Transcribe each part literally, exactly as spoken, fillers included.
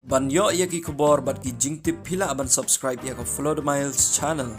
Ban ïoh ïa ki khubor bad ki jingtip, phi lah ban subscribe ïa ka Follow the Miles channel.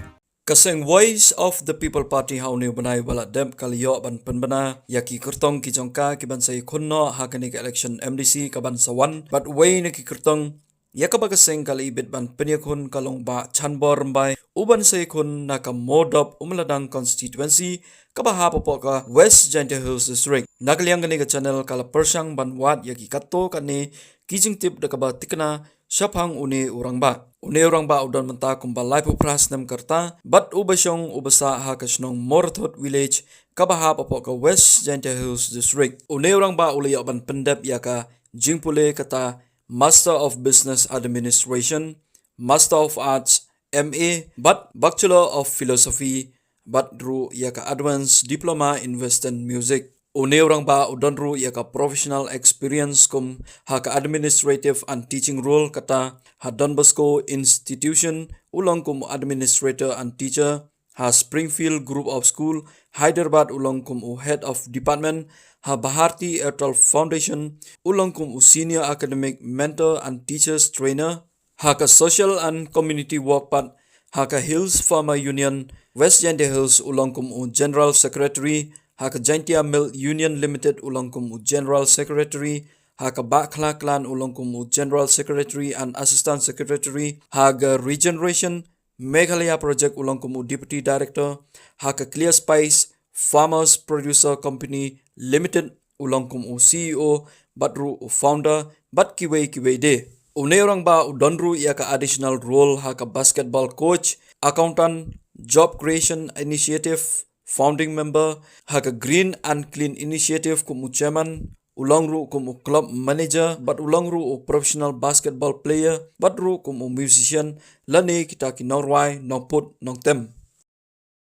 Ka seng Voice of the People Party ha une u bnai ba la dep ka la ïoh ban pynbna ïa ki kyrtong ki jong ka ki ban sa ïakhun noh ha kane ka election M D C ka ban sa wan, bad uwei na ki kyrtong ïa kaba ka seng ka la ibit ban pynïakhun ka long Bah Chanbor Rymbai, u ban sa ïakhun na ka Mowdob Umladang constituency kaba hap hapoh ka West Jaintia Hills District. Na ka liang kane ka channel ka la pyrshang ban wad ïa ki katto katne ki jingtip da kaba tikna shaphang une u rangbah. Une u rangbah u don mynta kumba laiphew phra snem ka rta, bad uba shong uba sah ha ka shnong Morathut Village kaba hap hapoh ka West Jaintia Hills District. Une u rangbah u la ïoh ban pyndep ïa ka jingpule kata Master of Business Administration, Master of Arts, M A, bad Bachelor of Philosophy, bad ruh ïa ka Advanced Diploma in Western Music. Une u rangbah u don ruh ïa ka professional experience kum ha ka administrative and teaching role, kata ha Don Bosco Institution u long kum u administrator and teacher, ha Springfield Group of School, Hyderabad u long kum u head of department, ha Bharti Airtel Foundation u long kum u senior academic mentor and teachers trainer, ha ka social and community work pat, ha ka Hills Farmer Union West Jaintia Hills u long kum u general secretary, ha ka Jaintia Milk Union Limited u long kum u general secretary, ha ka Bahkhla Clan u long kum u general secretary and assistant secretary, ha ka Regeneration Meghalaya Project u long kum u deputy director, ha ka Clear Spice Farmers Producer Company Limited u long kum u C E O, bad ruh u founder, bad kiwei kiwei de. Une u rangbah u don ruh ïa ka additional role ha ka basketball coach, accountant, job creation initiative, founding member, ha ka Green and Clean Initiative kum u chairman, u long ruh kum u club manager, bad u long ruh u professional basketball player, bad ruh kum u musician, lane kita ki nongrwai, nongput, nongtem.